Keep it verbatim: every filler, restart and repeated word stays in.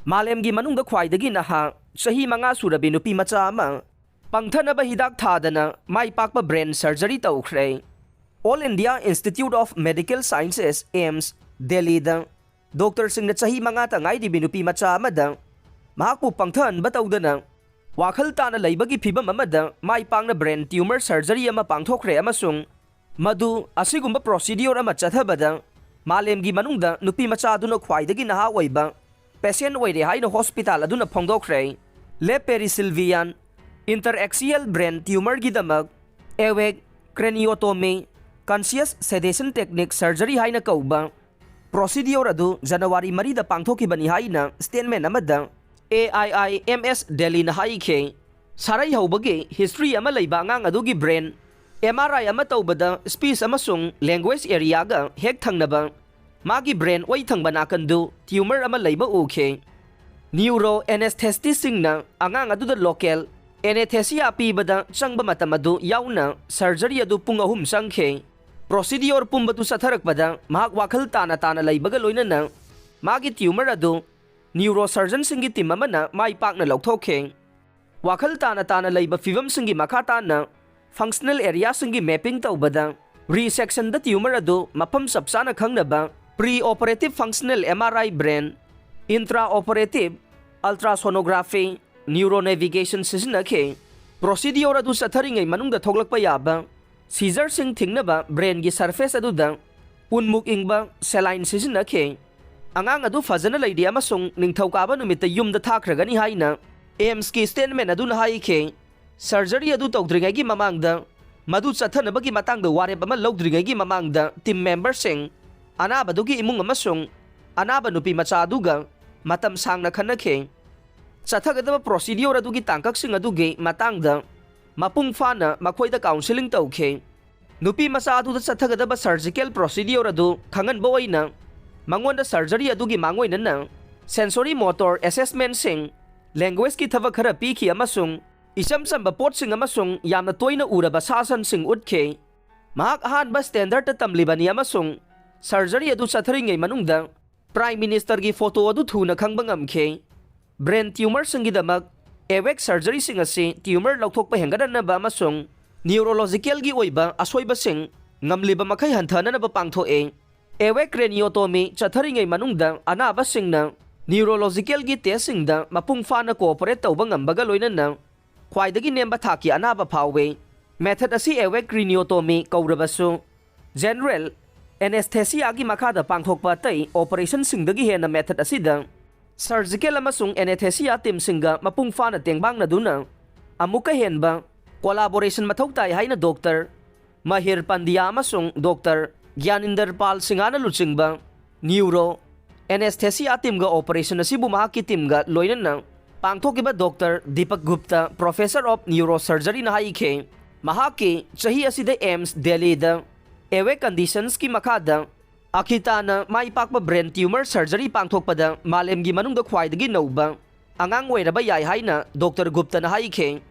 ꯃꯥꯂꯦꯝꯒꯤ ꯃꯅꯨꯡꯗ ꯈ꯭ꯋꯥꯏꯗꯒꯤ ꯅꯍꯥ, ꯆꯍꯤ ꯃꯉꯥ ꯁꯨꯔꯕꯤ ꯅꯨꯄꯤ ꯃꯆꯥ ꯑꯃ ꯄꯪꯊꯅꯕ ꯍꯤꯗꯥꯛ ꯊꯥꯗꯅ ꯃꯥꯏ ꯄꯥꯛꯄ brain surgery ꯇꯧꯈ꯭ꯔꯦ꯫ All India Institute of Medical Sciences, AIIMS, ꯗꯦꯜꯂꯤꯗ ꯗꯣꯛꯇꯔꯁꯤꯡꯅ ꯆꯍꯤ ꯃꯉꯥꯇ ꯉꯥꯏꯔꯤꯕꯤ ꯅꯨꯄꯤ ꯃꯆꯥ ꯑꯃꯗ ꯃꯍꯥꯛꯄꯨ ꯄꯪꯊꯍꯟꯕ ꯇꯧꯗꯅ ꯋꯥꯈꯜ ꯇꯥꯅ ꯂꯩꯕꯒꯤ ꯐꯤꯚꯝ ꯑꯃꯗ ꯃꯥꯏ ꯄꯥꯛꯅ brain tumor surgery ꯑꯃ ꯄꯥꯡꯊꯣꯛꯈ꯭ꯔꯦ ꯑꯃꯁꯨꯡ ꯃꯗꯨ ꯑꯁꯤꯒꯨꯝꯕ procedure ꯑꯃ ꯆꯠꯊꯕꯗ ꯃꯥꯂꯦꯝꯒꯤ ꯃꯅꯨꯡꯗ ꯅꯨꯄꯤ ꯃꯆꯥ ꯑꯗꯨꯅ ꯈ꯭ꯋꯥꯏꯗꯒꯤ ꯅꯍꯥ ꯑꯣꯏꯕ patient ꯑꯣꯏꯔꯦ ꯍꯥꯏꯅ ꯍꯣꯁꯄꯤꯇꯥꯜ ꯑꯗꯨꯅ ꯐꯣꯡꯗꯣꯛꯈ꯭ꯔꯦ꯫ Lap Perisylvian Interaxial Brain Tumorꯒꯤꯗꯃꯛ Awake Craniotomy Conscious Sedation Technique Surgery ꯍꯥꯏꯅ ꯀꯧꯕ procedure ꯑꯗꯨ ꯖꯅꯋꯥꯔꯤ ꯃꯔꯤꯗ ꯄꯥꯡꯊꯣꯛꯈꯤꯕꯅꯤ ꯍꯥꯏꯅ statement ꯑꯃꯗ AIIMS ꯗꯦꯜꯂꯤꯅ ꯍꯥꯏꯈꯤ꯫ ꯁꯥꯔꯩ ꯍꯧꯕꯒꯤ history ꯑꯃ ꯂꯩꯕ ꯑꯉꯥꯡ ꯑꯗꯨꯒꯤ brain MRI ꯑꯃ ꯇꯧꯕꯗ speech ꯑꯃꯁꯨꯡ language areaꯒ ꯍꯦꯛ ꯊꯪꯅꯕ ꯃꯥꯒꯤ brain ꯑꯣꯏ ꯊꯪꯕ ꯅꯥꯀꯟꯗꯨ tumor ꯑꯃ ꯂꯩꯕ ꯎꯈꯤ꯫ Neuroanesthetistꯁꯤꯡꯅ ꯑꯉꯥꯡ ꯑꯗꯨꯗ local anesthesia ꯄꯤꯕꯗ ꯆꯪꯕ ꯃꯇꯝ ꯑꯗꯨ ꯌꯥꯎꯅ surgery ꯑꯗꯨ ꯄꯨꯡ ꯑꯍꯨꯝ ꯆꯪꯈꯤ꯫ Procedure ꯄꯨꯝꯕꯗꯨ ꯆꯠꯊꯔꯛꯄꯗ ꯃꯍꯥꯛ ꯋꯥꯈꯜ ꯇꯥꯅ ꯇꯥꯅ ꯂꯩꯕꯒ ꯂꯣꯏꯅꯅ ꯃꯥꯒꯤ tumor ꯑꯗꯨ neurosurgeonꯁꯤꯡꯒꯤ team ꯑꯃꯅ ꯃꯥꯏ ꯄꯥꯛꯅ ꯂꯧꯊꯣꯛꯈꯤ꯫ ꯋꯥꯈꯜ ꯇꯥꯅ ꯇꯥꯅ ꯂꯩꯕ ꯐꯤꯚꯝꯁꯤꯡꯒꯤ ꯃꯈꯥ ꯇꯥꯅ functional areaꯁꯤꯡꯒꯤ mapping ꯇꯧꯕꯗ resectionꯗ tumor ꯑꯗꯨ ꯃꯐꯝ ꯆꯞ ꯆꯥꯅ ꯈꯪꯅꯕ preoperative functional MRI brain, intraoperative ultrasonography, neuronavigation ꯁꯤꯖꯤꯟꯅꯈꯤ꯫ Procedure ꯑꯗꯨ ꯆꯠꯊꯔꯤꯉꯩ ꯃꯅꯨꯡꯗ ꯊꯣꯛꯂꯛꯄ ꯌꯥꯕ seizureꯁꯤꯡ ꯊꯤꯡꯅꯕ brainꯒꯤ surface ꯑꯗꯨꯗ ꯎꯟꯃꯨꯛ ꯏꯪꯕ saline ꯁꯤꯖꯤꯟꯅꯈꯤ꯫ ꯑꯉꯥꯡ ꯑꯗꯨ ꯐꯖꯅ ꯂꯩꯔꯤ ꯑꯃꯁꯨꯡ ꯅꯤꯡꯊꯧꯀꯥꯕ ꯅꯨꯃꯤꯠꯇ ꯌꯨꯝꯗ ꯊꯥꯈ꯭ꯔꯒꯅꯤ ꯍꯥꯏꯅ AIIMSꯀꯤ statement ꯑꯗꯨꯅ ꯍꯥꯏꯈꯤ꯫ Surgery ꯑꯗꯨ ꯇꯧꯗ꯭ꯔꯤꯉꯩꯒꯤ ꯃꯃꯥꯡꯗ, ꯃꯗꯨ ꯆꯠꯊꯅꯕꯒꯤ ꯃꯇꯥꯡꯗ ꯋꯥꯔꯦꯞ ꯑꯃ ꯂꯧꯗ꯭ꯔꯤꯉꯩꯒꯤ ꯃꯃꯥꯡꯗ, team memberꯁꯤꯡ, ꯑꯅꯥꯕꯗꯨꯒꯤ ꯏꯃꯨꯡ ꯑꯃꯁꯨꯡ ꯑꯅꯥꯕ ꯅꯨꯄꯤ ꯃꯆꯥ ꯑꯗꯨꯒ ꯃꯇꯝ ꯁꯥꯡꯅ ꯈꯟꯅꯈꯤ꯫ ꯆꯠꯊꯒꯗꯕ procedure ꯑꯗꯨꯒꯤ ꯇꯥꯡꯀꯛꯁꯤꯡ ꯑꯗꯨꯒꯤ ꯃꯇꯥꯡꯗ ꯃꯄꯨꯡ ꯐꯥꯅ ꯃꯈꯣꯏꯗ counselling ꯇꯧꯈꯤ꯫ ꯅꯨꯄꯤ ꯃꯆꯥ ꯑꯗꯨꯗ ꯆꯠꯊꯒꯗꯕ surgical procedure ꯑꯗꯨ ꯈꯪꯍꯟꯕ ꯑꯣꯏꯅ ꯃꯉꯣꯟꯗ surgery ꯑꯗꯨꯒꯤ ꯃꯥꯡꯑꯣꯏꯅꯅ sensory motor assessmentꯁꯤꯡ, languageꯀꯤ ꯊꯕꯛ ꯈꯔ ꯄꯤꯈꯤ ꯑꯃꯁꯨꯡ ꯏꯆꯝ ꯆꯝꯕ ꯄꯣꯠꯁꯤꯡ ꯑꯃꯁꯨꯡ ꯌꯥꯝꯅ ꯇꯣꯏꯅ ꯎꯔꯕ ꯁꯥ ꯁꯟꯁꯤꯡ ꯎꯠꯈꯤ꯫ ꯃꯍꯥꯛ ꯑꯍꯥꯟꯕ standardꯇ ꯇꯝꯂꯤꯕꯅꯤ ꯑꯃꯁꯨꯡ surgery ꯑꯗꯨ ꯆꯠꯊꯔꯤꯉꯩ ꯃꯅꯨꯡꯗ Prime Ministerꯒꯤ photo ꯑꯗꯨ ꯊꯨꯅ ꯈꯪꯕ ꯉꯝꯈꯤ꯫ Brain tumorꯁꯤꯡꯒꯤꯗꯃꯛ AWACS surgeryꯁꯤꯡ ꯑꯁꯤ tumor ꯂꯧꯊꯣꯛꯄ ꯍꯦꯟꯒꯠꯍꯟꯅꯕ ꯑꯃꯁꯨꯡ neurologicalꯒꯤ ꯑꯣꯏꯕ ꯑꯁꯣꯏꯕꯁꯤꯡ ꯉꯝꯂꯤꯕ ꯃꯈꯩ ꯍꯟꯊꯅꯅꯕ ꯄꯥꯡꯊꯣꯛꯏ꯫ AWACS craniotomy ꯆꯠꯊꯔꯤꯉꯩ ꯃꯅꯨꯡꯗ ꯑꯅꯥꯕꯁꯤꯡꯅ neurologicalꯒꯤ testꯁꯤꯡꯗ ꯃꯄꯨꯡ ꯐꯥꯅ cooperate ꯇꯧꯕ ꯉꯝꯕꯒ ꯂꯣꯏꯅꯅ ꯈ꯭ꯋꯥꯏꯗꯒꯤ ꯅꯦꯝꯕ ꯊꯥꯛꯀꯤ ꯑꯅꯥꯕ ꯐꯥꯎꯏ꯫ Method ꯑꯁꯤ AWACS craniotomy ꯀꯧꯔꯕꯁꯨ, general anesthesiaꯒꯤ ꯃꯈꯥꯗ ꯄꯥꯡꯊꯣꯛꯄ ꯑꯇꯩ operationꯁꯤꯡꯗꯒꯤ ꯍꯦꯟꯅ method ꯑꯁꯤꯗ surgical ꯑꯃꯁꯨꯡ anesthesia teamꯁꯤꯡꯒ ꯃꯄꯨꯡ ꯐꯥꯅ ꯇꯦꯡꯕꯥꯡꯅꯗꯨꯅ ꯑꯃꯨꯛꯀ ꯍꯦꯟꯕ collaboration ꯃꯊꯧ ꯇꯥꯏ ꯍꯥꯏꯅ Doctor ꯃꯍꯤꯔ ꯄꯥꯟꯗꯤꯌꯥ ꯑꯃꯁꯨꯡ Doctor ꯒ꯭ꯌꯥꯅꯤꯟꯗꯔ ꯄꯥꯜ ꯁꯤꯡꯍꯅ ꯂꯨꯆꯤꯡꯕ neuro anesthesia teamꯒ operation ꯑꯁꯤꯕꯨ ꯃꯍꯥꯛꯀꯤ teamꯒ ꯂꯣꯏꯅꯅ ꯄꯥꯡꯊꯣꯛꯈꯤꯕ Doctor Deepak Gupta, Professor of Neurosurgeryꯅ ꯍꯥꯏꯈꯤ, ꯃꯍꯥꯛꯀꯤ ꯆꯍꯤ ꯑꯁꯤꯗ AIIMS ꯗꯦꯜꯂꯤꯗ AWACS conditionsꯀꯤ ꯃꯈꯥꯗ ꯑꯈꯤꯇꯥꯅ ꯃꯥꯏ ꯄꯥꯛꯄ brain tumor surgery ꯄꯥꯡꯊꯣꯛꯄꯗ ꯃꯥꯂꯦꯝꯒꯤ ꯃꯅꯨꯡꯗ ꯈ꯭ꯋꯥꯏꯗꯒꯤ ꯅꯧꯕ ꯑꯉꯥꯡ ꯑꯣꯏꯔꯕ ꯌꯥꯏ ꯍꯥꯏꯅ Doctor ꯒꯨꯞꯇꯅ ꯍꯥꯏꯈꯤ꯫